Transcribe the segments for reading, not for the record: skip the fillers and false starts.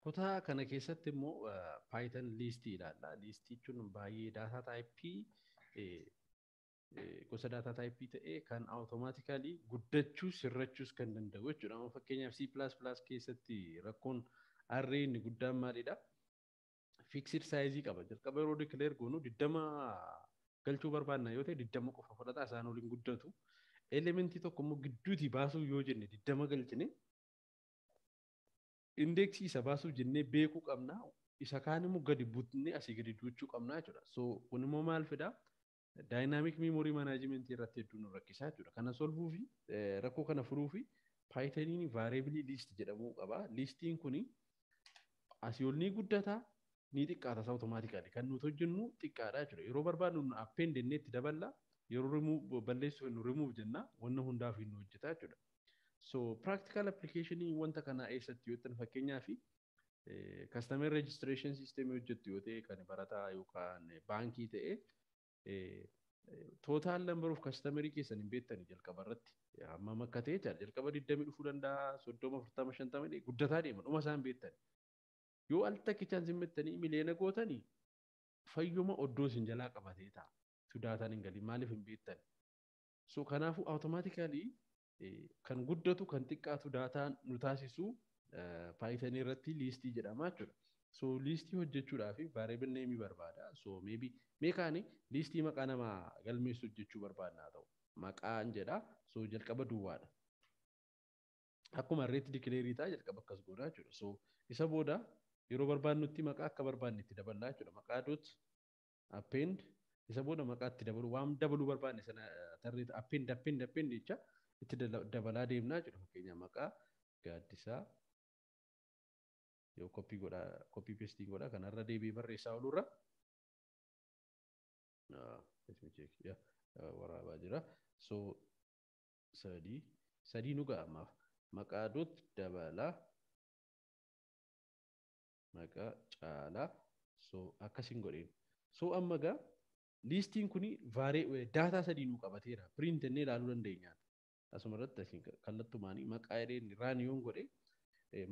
Kutaa kana keessatti immoo Python liistii ilaalla. Liistii jechuun baay'ee data type gosa data type ta'ee kan automatically guddachuus hir'achuus kan danda'u jechuudha. Amma fakkeenyaaf C++ keessatti rakkoon array inni guddaan maalidha? Fixed size qaba. Jalqaba yeroo declare goonu 20 galchuu barbaanna yoo ta'e, 20 qofa fudhata, isaan oliin guddatu. Elementii tokko immoo gidduutii baasuu yoo jenne, 20 galchine, indeksii isa baasuuf jennee beekuu qabna. Isa kaan immoo gadi butnee asii gadi duuchuu qabna jechuudha. So kun immoo maal fidaa? Dynamic memory management irratti hedduu nu rakkisaa jechuudha. Kana solvuu fi rakkoo kana furuu fi Pythoniin variable list jedhamuu qaba. Listiin kuni asii ol ni guddata, ni xiqqaata automatically. Kan nuti hojjennu xiqqaadha jechuudha. Yeroo barbaadnu nu append jennee itti daballa. Yeroo remove balleessuuf nu remove jenna. Wanna hundaaf nu hojjeta jechuudha. So practical application wanta kanaa eessatti yoo ta'an, fakkeenyaaf customer registration system hojjettu yoo ta'e, kan barataa yookaan baankii ta'e, total number of customerii keessan hin beektani. Jalqaba irratti hammam akka ta'e jechaadha. Jalqaba 20 dhufuu danda'a, 30, 40, 50 guddataa deema, dhuma isaa hin beektani. Yoo al takkichaan simmettanii miliyoona gootanii, fayyuma oddoo isin jalaa qabatee ta'a. Tu daataan hin galin, maaliif hin beektani. So kanaafuu automatically kan guddatu kan xiqqaatu daataan nu taasisu Python irratti liistii jedhama jechuudha. So liistii hojjechuudhaaf variable name barbaada. So maybe mee kaani liistii maqaa namaa galmeessu hojjechuu barbaadna haa ta'u. Maqaan jedha. So jalqaba duwwaadha. Akkuma arraytti declare ta'a, jalqaba akkas goona jechuudha. So isa booda yeroo barbaadnutti maqaa akka barbaadne itti daballaa jechuudha. Maqaa dot append, isa booda maqaa itti dabaluu, waan dabaluu barbaadne sana tarree append, append, append jecha itti dabalaa deemnaa jechuudha. Fakkeenyaaf maqaa Gaaddisaa yoo copy godhaa, copy paste godhaa, kanarra deebi'ee barreessaa oolurra. Let me check. Yeah, waraabaa jira. So sadii sadii nu ga'a ammaaf. Maqaa dot dabalaa, maqaa Caalaa. So akkasiin godheen. So amma gaa liistiin kuni vaaree daataa sadii nu qabateera. Print jennee ilaaluu dandeenya. Asuma irratti asiin kallattumaanii maqaa jedheen run yoon godhe,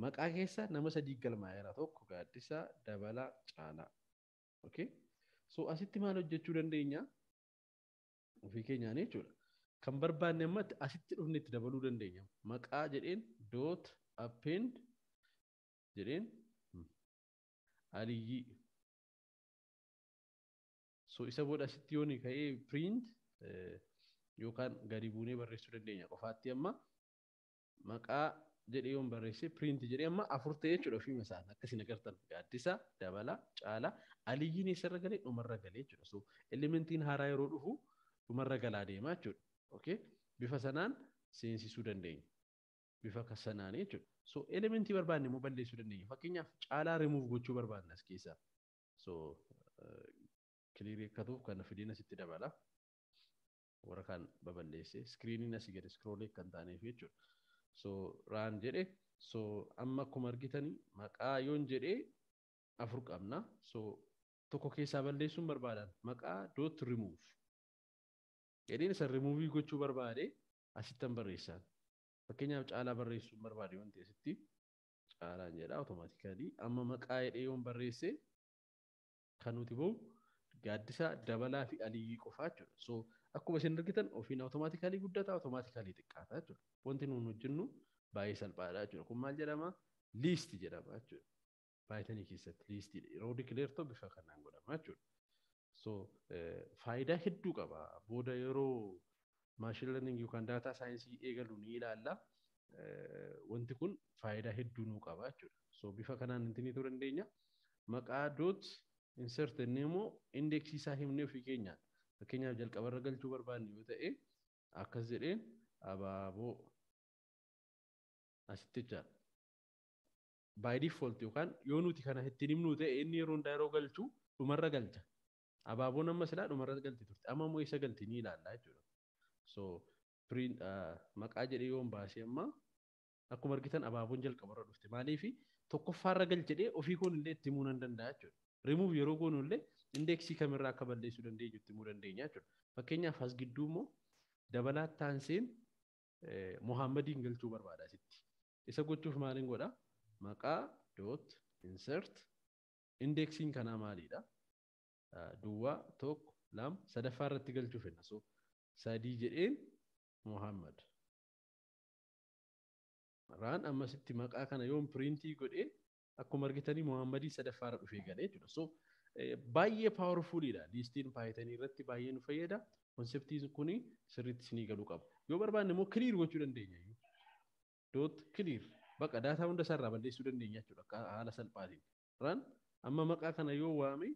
maqaa keessa nama sadii galmaa'eera: tokko Gaaddisaa, Dabalaa, Caalaa. Okay? So asitti maal hojjechuu dandeenya? Ofii keenyaan jechuudha. Kan barbaanne ammatti asitti dhufne itti dabaluu dandeenya. Maqaa jedheen dot append jedheen Aliyyii. So isa booda asitti yoon ka'ee print yookaan gadi buunee barreessuu dandeenya qofaatti. Amma maqaa jedhee yoon barreesse, print jedhee, amma afur ta'e jechuudha ofiima isaan. Akkasiin agartan, Gaaddisaa, Dabalaa, Caalaa. Aliyyiin eessarra galee? Dhumarra galee jechuudha. So elementiin haaraa yeroo dhufu dhumarra galaa deema jechuudha. Okay, bifa sanaan seensisuu dandeenya. Bifa sanaan jechuudha. So elementii barbaanne immoo balleessuu dandeenya. Fakkeenyaaf Caalaa remove gochuu barbaanna as keessaa. So clear akka ta'uuf kana fideen asitti dabala. Warra kaan baballeesse screeniin asii gadi scroll kan taaneef jechuudha. So run jedhe. So amma akkuma argitanii maqaa yoon jedhee afur qabna. So tokko keessaa balleessuun barbaadan, maqaa dot remove jedheen isa remove gochuu barbaade asittan barreessaan. Fakkeenyaaf Caalaa barreessuun barbaade wanti asitti Caalaan jedha. Automatically amma maqaa jedhee yoon barreesse, kan nuti bahu Gaaddisaa, Dabalaa fi Aliyyii qofaa jechuudha. So akkuma isin argitan ofiin automatically guddata, automatically xiqqaata jechuudha. Wanti nuun hojjennu baay'ee salphaadha jechuudha. Kun maal jedhama? List jedhama jechuudha. Pythonii keessatti liistii yeroo declare ta'u bifa kanaan godhama jechuudha. So faayidaa hedduu qaba. Booda yeroo machine learning yookaan data science eegalu ni ilaalla. Wanti kun faayidaa hedduu nuu qaba jechuudha. So bifa kanaan intinii ta'uu dandeenya. Maqaa dot insert jennee immoo indeksii isaa himnee ofii keenyaan, fakkeenyaaf jalqabarra galchuu barbaanne yoo ta'e, akkas jedheen abaaboo asitti jechaadha. By default yookaan yoo nuti kana ittiin himnu ta'e, inni yeroo hundaa yeroo galchu dhumarra galcha. Abaaboon amma silaa dhumarra galti turte. Amma immoo isa galti ni ilaalla jechuudha. So print maqaa jedhee yoon baasee, amma akkuma argitan abaaboon jalqabarra dhufte. Maaliifi tokkoffaarra gal jedhee ofii koon illee itti himuu nan danda'a jechuudha. Remove yeroo goonu illee indeksii kamirraa akka balleessuu dandeenyu itti himuu dandeenya jechuudha. Fakkeenyaaf as gidduu immoo Dabalaa taanseen Muhammadiin galchuu barbaada asitti. Isa gochuuf maaliin godhaa? Maqaa dot Insert indeksiin kanaa maalidha? Duwwaa, 1, 2, sadaffaa irratti galchuu fedha. So 3 jedheen Muhammad. Run ammasitti maqaa kana yoon printii godhee akkuma argitanii Muhammadii sadaffaa irra dhufee galee jechuudha. So baay'ee powerfulidha. Listiin Python irratti baay'ee nu fayyada. Conceptiin kuni sirriitti isinii galuu qaba. Yoo barbaanne immoo clear gochuu dandeenya. Dot clear. Bakka daataa hunda isaarraa balleessuu dandeenya jechuudha. Akka haala salphaatiin. Run amma maqaa kana yoo waame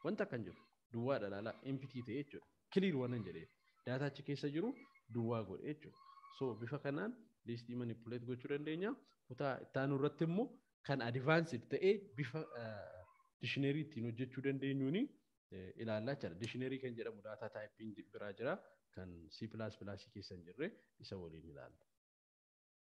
wanta akkan jiru duwwaadha laalaa, empty ta'e jechuudha. Clear waan hin jedhee daataa achi keessa jiru duwwaa godhe jechuudha. So bifa kanaan listii manipulate gochuu dandeenya. Kutaa itti aanu irratti immoo kan advanced ta'ee bifa dictionary ittiin hojjechuu dandeenyuuni ilaallaa jira. Dictionary kan jedhamu data typeiin biraa jira kan C++ keessa hin jirre, isa waliin ilaalla.